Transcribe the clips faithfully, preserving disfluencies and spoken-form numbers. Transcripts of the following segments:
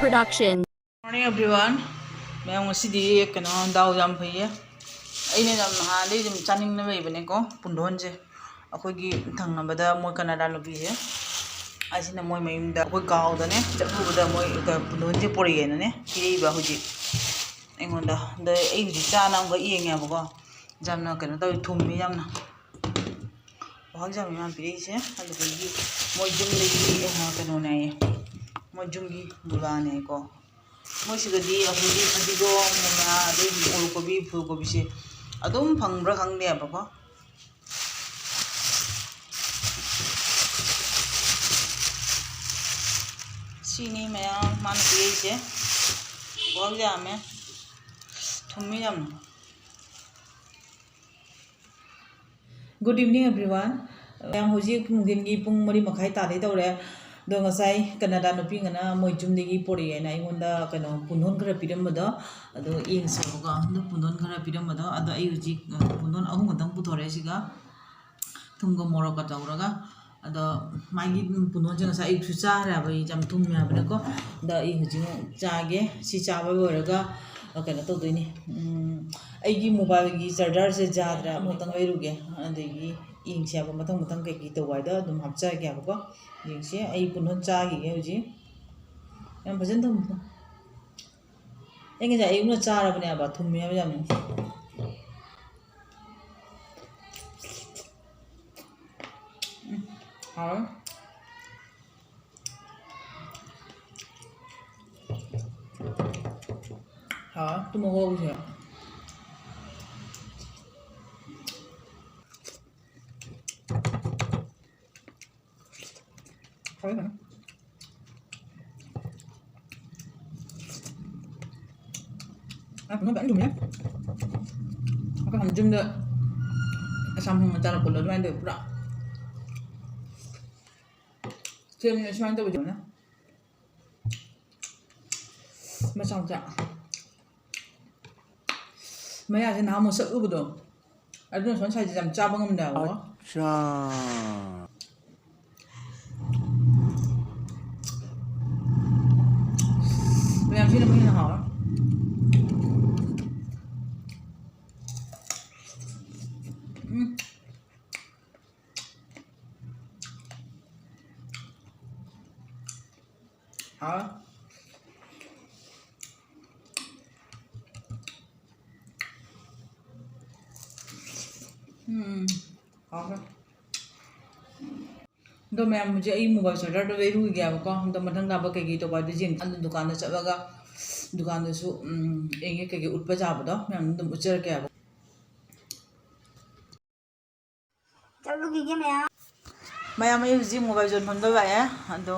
Production. Morning everyone. ꯃꯌꯥꯝ, ꯉꯁꯤꯗꯤ ꯀꯩꯅꯣ, ꯗꯥꯎ ꯌꯥꯝ ꯐꯩꯌꯦ꯫ ꯑꯩꯅ ꯌꯥꯝ ꯅꯍꯥꯟꯗꯩ ꯑꯗꯨꯝ ꯆꯥꯅꯤꯡꯅ ꯂꯩꯕꯅꯦꯀꯣ, ꯄꯨꯟꯗꯣꯟꯁꯦ꯫ ꯑꯩꯈꯣꯏꯒꯤ ꯊꯪꯅꯕꯗ ꯃꯣꯏ ꯀꯅꯥꯗꯥ ꯅꯨꯄꯤꯁꯦ, ꯑꯁꯤꯅ ꯃꯣꯏ ꯃꯌꯨꯝꯗ ꯑꯩꯈꯣꯏ ꯒꯥꯎꯗꯅꯦ ꯆꯠꯂꯨꯕꯗ ꯃꯣꯏ ꯄꯨꯟꯗꯣꯟꯁꯦ ꯄꯨꯔꯛꯑꯦꯅꯅꯦ ꯄꯤꯔꯛꯏꯕ ꯍꯧꯖꯤꯛ ꯑꯩꯉꯣꯟꯗ꯫ ꯑꯗ ꯑꯩ ꯍꯧꯖꯤꯛ ꯆꯥꯅ ꯑꯃꯨꯛꯀ ꯌꯦꯡꯉꯦꯕꯀꯣ꯫ ꯌꯥꯝꯅ ꯀꯩꯅꯣ ꯇꯧꯋꯤ, ꯊꯨꯝꯃꯤ ꯌꯥꯝꯅ꯫ ꯋꯥꯍꯪꯖꯥꯝ ꯏꯃꯥꯅ ꯄꯤꯔꯛꯏꯁꯦ꯫ ꯑꯗꯨꯗꯒꯤ ꯃꯣꯏ ꯌꯨꯝꯗꯒꯤ, ꯑ, ꯀꯩꯅꯣꯅꯦ ꯍꯥꯏꯌꯦ, ꯃꯣꯏ ꯌꯨꯝꯒꯤ ꯃꯨꯂꯥꯅꯦꯀꯣ꯫ ꯃꯣꯏ ꯁꯤꯗꯗꯤ ꯑꯩꯈꯣꯏꯒꯤ ꯐꯗꯤꯒꯣꯝ, ꯃꯨꯂꯥ, ꯑꯗꯩꯗꯤ ꯃꯣꯔꯣꯛ ꯀꯣꯕꯤ, ꯐꯨꯜ ꯀꯣꯕꯤꯁꯦ ꯑꯗꯨꯝ ꯐꯪꯕ꯭ꯔꯥ ꯈꯪꯗꯦꯕꯀꯣ꯫ ꯁꯤꯅꯤ ꯃꯌꯥꯝ ꯃꯥꯅ ꯄꯤꯔꯛꯏꯁꯦ꯫ ꯋꯥꯍꯪ ꯌꯥꯝꯃꯦ꯫ ꯊꯨꯝꯃꯤ ꯌꯥꯝꯅ꯫ Good evening everyone. ꯃꯌꯥꯝ, ꯍꯧꯖꯤꯛ ꯅꯨꯡꯊꯤꯟꯒꯤ ꯄꯨꯡ ꯃꯔꯤ ꯃꯈꯥꯏ ꯇꯥꯗꯩ ꯇꯧꯔꯦ꯫ ꯑꯗꯣ ꯉꯁꯥꯏ ꯀꯅꯥꯗꯥ ꯅꯨꯄꯤ ꯑꯃꯅ ꯃꯣꯏ ꯌꯨꯝꯗꯒꯤ ꯄꯣꯔꯛꯑꯦꯅ ꯑꯩꯉꯣꯟꯗ ꯀꯩꯅꯣ ꯄꯨꯟꯗꯣꯟ ꯈꯔ ꯄꯤꯔꯝꯕꯗꯣ, ꯑꯗꯣ ꯌꯦꯡꯁꯦꯕꯀꯣ꯫ ꯑꯗꯣ ꯄꯨꯟꯗꯣꯟ ꯈꯔ ꯄꯤꯔꯝꯕꯗꯣ, ꯑꯗꯣ ꯑꯩ ꯍꯧꯖꯤꯛ, ꯑ, ꯄꯨꯟꯗꯣꯟ ꯑꯍꯨꯝ ꯈꯛꯇꯪ ꯄꯨꯊꯣꯔꯛꯑꯦ ꯁꯤꯒ꯫ ꯊꯨꯝꯒ ꯃꯣꯔꯣꯛꯀ ꯇꯧꯔꯒ꯫ ꯑꯗꯣ ꯃꯥꯒꯤ ꯄꯨꯟꯗꯣꯟꯁꯦ ꯉꯁꯥꯏ ꯑꯌꯨꯛꯁꯨ ꯆꯥꯈ꯭ꯔꯦ ꯍꯥꯏꯕ, ꯑꯩ ꯌꯥꯝ ꯊꯨꯝꯃꯦ ꯍꯥꯏꯕꯅꯦꯀꯣ꯫ ꯑꯗꯣ ꯑꯩ ꯍꯧꯖꯤꯛ ꯑꯃꯨꯛ ꯆꯥꯒꯦ꯫ ꯁꯤ ꯆꯥꯕ ꯂꯣꯏꯔꯒ, ꯑ, ꯀꯩꯅꯣ ꯇꯧꯗꯣꯏꯅꯤ꯫ ꯎꯝ, ꯑꯩꯒꯤ mobileꯒꯤ chargerꯁꯦ ꯌꯥꯗ꯭ꯔꯦ, ꯑꯃꯈꯛꯇꯪ ꯂꯩꯔꯨꯒꯦ꯫ ꯑꯗꯒꯤ ꯌꯦꯡꯁꯦ ꯍꯥꯏꯕ, ꯃꯊꯪ ꯃꯊꯪ ꯀꯩꯀꯩ ꯇꯧꯕ ꯍꯥꯏꯗꯣ ꯑꯗꯨꯝ ꯍꯥꯞꯆꯔꯒꯦ ꯍꯥꯏꯕꯀꯣ꯫ ꯌꯦꯡꯁꯦ, ꯑꯩ ꯄꯨꯟꯗꯣꯟ ꯆꯥꯈꯤꯒꯦ ꯍꯧꯖꯤꯛ꯫ ꯌꯥꯝ ꯐꯖꯅ ꯊꯝꯃꯨꯀꯣ꯫ ꯑꯩ ꯉꯁꯥꯏ ꯑꯌꯨꯛꯅ ꯆꯥꯔꯕꯅꯦꯕ, ꯊꯨꯝꯃꯦꯕ ꯌꯥꯝꯅ꯫ ꯎꯝ, ꯍꯥꯎꯋꯦ꯫ ꯍꯥꯎꯋꯦ, ꯇꯨꯝꯃꯒꯨꯝꯁꯦ꯫ ꯍꯥꯎꯋꯦ ꯐꯖꯅ꯫ ꯑ, ꯄꯨꯡ ꯐꯖꯅ ꯊꯨꯝꯃꯦ꯫ ꯑꯩꯈꯣꯏ ꯍꯥꯟꯅ ꯌꯨꯝꯗ ꯑꯁꯥꯝ ꯍꯪꯉ ꯆꯥꯔꯛꯄꯗꯣ ꯑꯗꯨꯃꯥꯏꯅ ꯇꯧꯋꯦ ꯄꯨꯔꯥ꯫ ꯁꯦꯝꯁꯦ ꯁꯨꯃꯥꯏꯅ ꯇꯧꯕ ꯌꯦꯡꯉꯨꯅꯦ꯫ ꯃꯆꯥ ꯃꯆꯥ꯫ ꯃꯌꯥꯁꯦ ꯅꯍꯥꯟꯃꯨꯛ ꯁꯛ ꯎꯕꯗꯣ, ꯑꯗꯨꯅ ꯁꯣꯝ ꯁꯥꯏꯖꯁꯦ ꯌꯥꯝ ꯆꯥꯕ ꯉꯝꯗꯦ ꯍꯥꯏꯕꯀꯣ꯫ ꯑꯠꯆꯥ꯫ ꯍꯥꯎ꯫ ꯎꯝ, ꯍꯥꯎꯈ꯭ꯔꯦ꯫ ꯑꯗꯣ ꯃꯌꯥꯝ, ꯍꯧꯖꯤꯛ ꯑꯩ mobile chargerꯗꯣ ꯂꯩꯔꯨꯈꯤꯒꯦꯕꯀꯣ꯫ ꯑꯗꯣ ꯃꯊꯪ ꯇꯥꯕ ꯀꯩꯀꯩ ꯇꯧꯕ ꯍꯥꯏꯗꯣ ꯌꯦꯡ-, ꯑꯗꯨ ꯗꯨꯀꯥꯟꯗ ꯆꯠꯂꯒ, ꯗꯨꯀꯥꯟꯗꯁꯨ, ꯎꯝ, ꯌꯦꯡꯒꯦ ꯀꯩꯀꯩ ꯎꯠꯄ ꯌꯥꯕꯗꯣ ꯃꯌꯥꯝꯗꯣ ꯑꯗꯨꯝ ꯎꯠꯆꯔꯛꯀꯦ ꯍꯥꯏꯕ꯫ ꯆꯠꯂꯨꯈꯤꯒꯦ ꯃꯌꯥꯝ꯫ ꯃꯌꯥꯝ, ꯑꯩ ꯍꯧꯖꯤꯛ mobile ꯌꯣꯟꯐꯝꯗ ꯂꯥꯛꯑꯦ꯫ ꯑꯗꯣ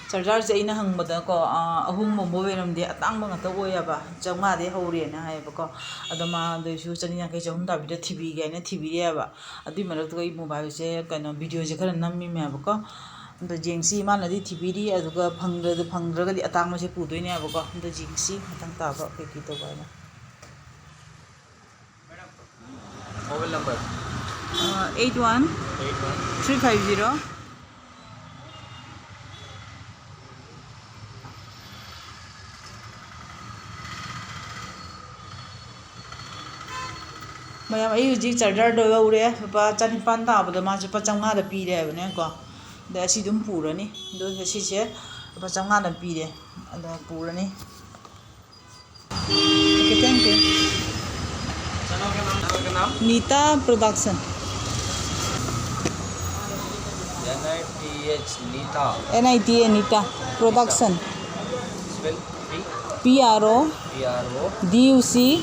chargerꯁꯦ ꯑꯩꯅ ꯍꯪꯕꯗꯀꯣ, ꯑꯥ, ꯑꯍꯣꯡꯕ ꯑꯃ ꯑꯣꯏꯔꯝꯗꯦ, ꯑꯇꯥꯡꯕ ꯉꯥꯛꯇ ꯑꯣꯏꯌꯦꯕ, ꯆꯥꯝꯃꯉꯥꯗꯩ ꯍꯧꯔꯦꯅ ꯍꯥꯏꯌꯦꯕꯀꯣ꯫ ꯑꯗꯣ ꯃꯥ ꯑꯗꯨꯏꯁꯨ ꯆꯅꯤ ꯌꯥꯡꯈꯩ, ꯆꯍꯨꯝ ꯇꯥꯕꯤꯗ ꯊꯤꯕꯤꯒꯦ ꯍꯥꯏꯅ ꯊꯤꯕꯤꯔꯦꯕ꯫ ꯑꯗꯨꯏ ꯃꯔꯛꯇꯨꯒ ꯑꯩ mobileꯁꯦ, ꯀꯩꯅꯣ, videoꯁꯦ ꯈꯔ ꯅꯝꯃꯤꯃꯦꯕꯀꯣ꯫ ꯑꯗꯣ ꯌꯦꯡꯁꯤ, ꯃꯥꯅꯗꯤ ꯊꯤꯕꯤꯔꯤ, ꯑꯗꯨꯒ ꯐꯪꯗ꯭ꯔ-, ꯐꯪꯗ꯭ꯔꯒꯗꯤ ꯑꯇꯥꯡꯕꯁꯦ ꯄꯨꯗꯣꯏꯅꯦꯕꯀꯣ꯫ ꯑꯗꯣ ꯌꯦꯡꯁꯤ ꯃꯊꯪ ꯇꯥꯕ ꯀꯩꯀꯩ ꯇꯧꯕ ꯍꯥꯏꯅ꯫ Mobile number? ꯑ, eight one eight one three five zero. ꯃꯌꯥꯝ, ꯑꯩ ꯍꯧꯖꯤꯛ chargerꯗꯣ ꯂꯧꯔꯦ, ꯂꯨꯄꯥ ꯆꯅꯤꯄꯥꯟ ꯇꯥꯕꯗꯣ ꯃꯥꯁꯦ ꯂꯨꯄꯥ ꯆꯥꯝꯃꯉꯥꯗ ꯄꯤꯔꯦ ꯍꯥꯏꯕꯅꯦꯀꯣ꯫ ꯑꯗ ꯑꯁꯤ ꯑꯗꯨꯝ ꯄꯨꯔꯅꯤ꯫ ꯑꯗꯣ ꯁꯤꯁꯦ ꯂꯨꯄꯥ ꯆꯥꯝꯃꯉꯥꯗ ꯄꯤꯔꯦ, ꯑꯗ ꯄꯨꯔꯅꯤ꯫ Okay, thank you. Channel का नाम? Nita Production. N I T H, Nita. N I T A, Nita Production. Spell? P? P R O. P R O. D U C.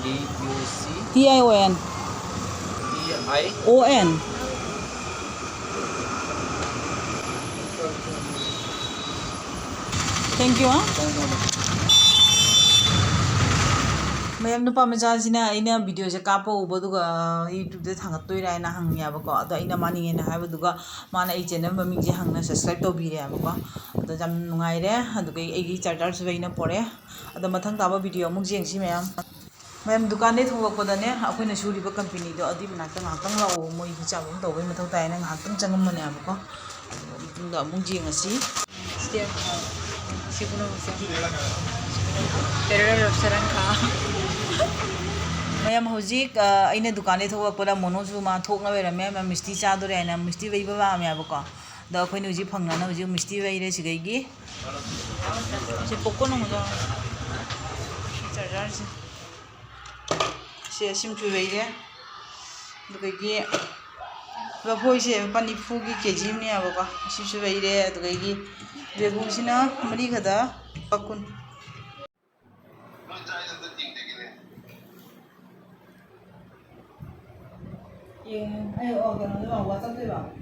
D U C. T I O N. T I O N. Thank you, ha? ꯃꯌꯥꯝ, ꯅꯨꯄꯥ ꯃꯆꯥꯁꯤꯅ ꯑꯩꯅ videoꯁꯦ ꯀꯥꯞꯄ ꯎꯕ, ꯑꯗꯨꯒ YouTubeꯇ ꯊꯥꯡꯒꯠꯇꯣꯏꯔꯥ ꯍꯥꯏꯅ ꯍꯪꯉꯦꯕꯀꯣ꯫ ꯑꯗꯣ ꯑꯩꯅ ꯃꯥꯅꯤꯡꯉꯦꯅ ꯍꯥꯏꯕꯗꯨꯒ, ꯃꯥꯅ ꯑꯩ channel ꯃꯃꯤꯡꯁꯦ ꯍꯪꯅ subscribe ꯇꯧꯕꯤꯔꯦꯕꯀꯣ꯫ ꯑꯗꯣ ꯌꯥꯝ ꯅꯨꯡꯉꯥꯏꯔꯦ꯫ ꯑꯗꯨꯒ ꯑꯩꯒꯤ chargerꯁꯨ ꯑꯩꯅ ꯄꯣꯔꯛꯑꯦ꯫ ꯑꯗꯣ ꯃꯊꯪ ꯇꯥꯕ video ꯑꯃꯨꯛ ꯌꯦꯡꯁꯤ ꯃꯌꯥꯝ꯫ ꯃꯌꯥꯝ, ꯗꯨꯀꯥꯟꯗꯩ ꯊꯣꯛꯂꯛꯄꯗꯅꯦ, ꯑꯩꯈꯣꯏꯅ ꯁꯨꯔꯤꯕ companyꯗꯣ ꯑꯗꯨꯏ ꯃꯅꯥꯛꯇ ꯉꯥꯏꯍꯥꯛꯇꯪ ꯂꯥꯛꯑꯣ, ꯃꯣꯏ ꯍꯤꯁꯥꯕ ꯑꯃ ꯇꯧꯕꯩ ꯃꯊꯧ ꯇꯥꯏꯅ ꯉꯥꯏꯍꯥꯛꯇꯪ ꯆꯪꯉꯝꯕꯅꯦꯕꯀꯣ꯫ ꯑꯗꯨꯒ ꯃꯇꯨꯡꯗ ꯑꯃꯨꯛ ꯌꯦꯡꯉꯁꯤ꯫ ꯁꯤꯒꯨꯝꯕꯁꯦ ꯇꯦꯔꯦꯔꯦ ꯔꯣꯁꯔꯪ ꯈꯥ꯫ ꯃꯌꯥꯝ, ꯍꯧꯖꯤꯛ, ꯑ, ꯑꯩꯅ ꯗꯨꯀꯥꯟꯗꯩ ꯊꯣꯛꯂꯛꯄꯗ ꯃꯣꯅꯣꯁꯨ ꯃꯥ ꯊꯣꯛꯅ ꯂꯩꯔꯝꯃꯦ꯫ ꯃꯥ ꯃꯤꯁꯇꯤ ꯆꯥꯗꯣꯔꯦ ꯍꯥꯏꯅ ꯃꯤꯁꯇꯤ ꯂꯩꯕ ꯂꯥꯛꯑꯝꯃꯦꯕꯀꯣ꯫ ꯑꯗꯣ ꯑꯩꯈꯣꯏꯅ ꯍꯧꯖꯤꯛ ꯐꯪꯅꯅꯕ ꯍꯧꯖꯤꯛ ꯃꯤꯁꯇꯤ ꯂꯩꯔꯦ ꯁꯤꯗꯒꯤ꯫ ꯁꯤ ꯄꯣꯀꯣꯟ ꯑꯃꯨꯛ ꯌꯥꯎꯔꯦ꯫ ꯁꯤ ꯆꯥꯔꯖꯔꯁꯦ꯫ ꯁꯤ ꯑꯁꯤꯃꯁꯨ ꯂꯩꯔꯦ꯫ ꯑꯗꯨꯗꯒꯤ ꯂꯐꯣꯏꯁꯦ ꯂꯨꯄꯥ ꯅꯤꯐꯨꯒꯤ ꯀꯦ ꯖꯤ ꯑꯃꯅꯦꯕꯀꯣ꯫ ꯑꯁꯤꯁꯨ ꯂꯩꯔꯦ꯫ ꯑꯗꯨꯗꯒꯤ ꯕꯦꯒꯨꯁꯤꯅ ꯃꯔꯤꯒꯗ ꯂꯨꯄꯥ ꯀꯨꯟ꯫ ꯌꯦꯡꯉꯦ꯫ ꯑꯩ, ꯑꯣ, ꯀꯩꯅꯣꯗ ꯋꯥꯆꯞꯇ ꯂꯥꯛꯑꯣ꯫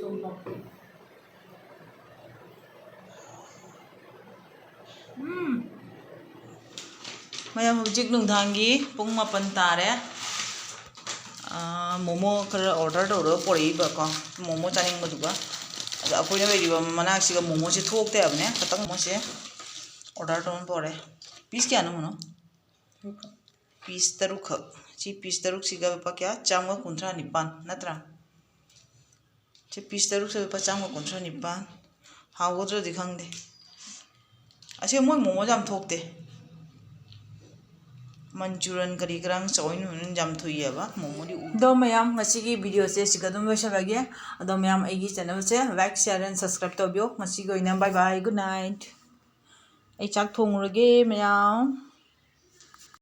ꯁꯣꯝ ꯄꯥꯎ꯫ ꯎꯝ꯫ ꯃꯌꯥꯝ, ꯍꯧꯖꯤꯛ ꯅꯨꯡꯗꯥꯡꯒꯤ ꯄꯨꯡ ꯃꯥꯄꯟ ꯇꯥꯔꯦ꯫ ꯑꯥ, ꯃꯣꯃꯣ ꯈꯔ ꯑꯣꯔꯗꯔ ꯇꯧꯔꯒ ꯄꯣꯔꯛꯏꯕꯀꯣ, ꯃꯣꯃꯣ ꯆꯥꯅꯤꯡꯕꯗꯨꯒ꯫ ꯑꯗꯣ ꯑꯩꯈꯣꯏꯅ ꯂꯩꯔꯤꯕ ꯃꯅꯥꯛꯁꯤꯒ ꯃꯣꯃꯣꯁꯦ ꯊꯣꯛꯇꯦ ꯍꯥꯏꯕꯅꯦ, ꯈꯇꯪ ꯃꯣꯃꯣꯁꯦ ꯑꯣꯔꯗꯔ ꯇꯧꯔꯒ ꯄꯣꯔꯛꯑꯦ꯫ ꯄꯤꯁ ꯀꯌꯥꯅꯣ, ꯃꯣꯅꯣ? ꯄꯤꯁ ꯇꯔꯨꯛꯈꯛ꯫ ꯁꯤ ꯄꯤꯁ ꯇꯔꯨꯛꯁꯤꯒ ꯂꯨꯄꯥ ꯀꯌꯥ? ꯆꯥꯝꯃꯒ ꯀꯨꯟꯊ꯭ꯔꯥ ꯅꯤꯄꯥꯟ ꯅꯠꯇ꯭ꯔꯥ? ꯁꯤ ꯄꯤꯁ ꯇꯔꯨꯛꯁꯦ ꯂꯨꯄꯥ ꯆꯥꯝꯃꯒ ꯀꯨꯟꯊ꯭ꯔꯥ ꯅꯤꯄꯥꯟ꯫ ꯍꯥꯎꯒꯗ꯭ꯔꯗꯤ ꯈꯪꯗꯦ꯫ ꯑꯁꯤ ꯃꯣꯏ ꯃꯣꯃꯣꯁꯦ ꯌꯥꯝ ꯊꯣꯛꯇꯦ꯫ ꯃꯟꯆꯨꯔꯟ ꯀꯔꯤ ꯀꯔꯥꯡ ꯆꯥꯎꯏꯅ ꯌꯥꯝ ꯊꯣꯛꯏꯑꯕ, ꯃꯣꯃꯣꯗꯤ ꯎꯗꯦ꯫ ꯑꯗꯣ ꯃꯌꯥꯝ, ꯉꯁꯤꯒꯤ ꯚꯤꯗꯤꯑꯣꯁꯦ ꯁꯤꯒ ꯑꯗꯨꯝ ꯂꯣꯏꯁꯤꯜꯂꯒꯦ꯫ ꯑꯗꯣ ꯃꯌꯥꯝ, ꯑꯩꯒꯤ ꯆꯦꯅꯦꯜꯁꯦ like, share and subscribe ꯇꯧꯕꯤꯌꯣ꯫ ꯉꯁꯤꯒꯤ ꯑꯣꯏꯅ bye bye, good night꯫ ꯑꯩ ꯆꯥꯛ ꯊꯣꯡꯉꯨꯔꯒꯦ ꯃꯌꯥꯝ꯫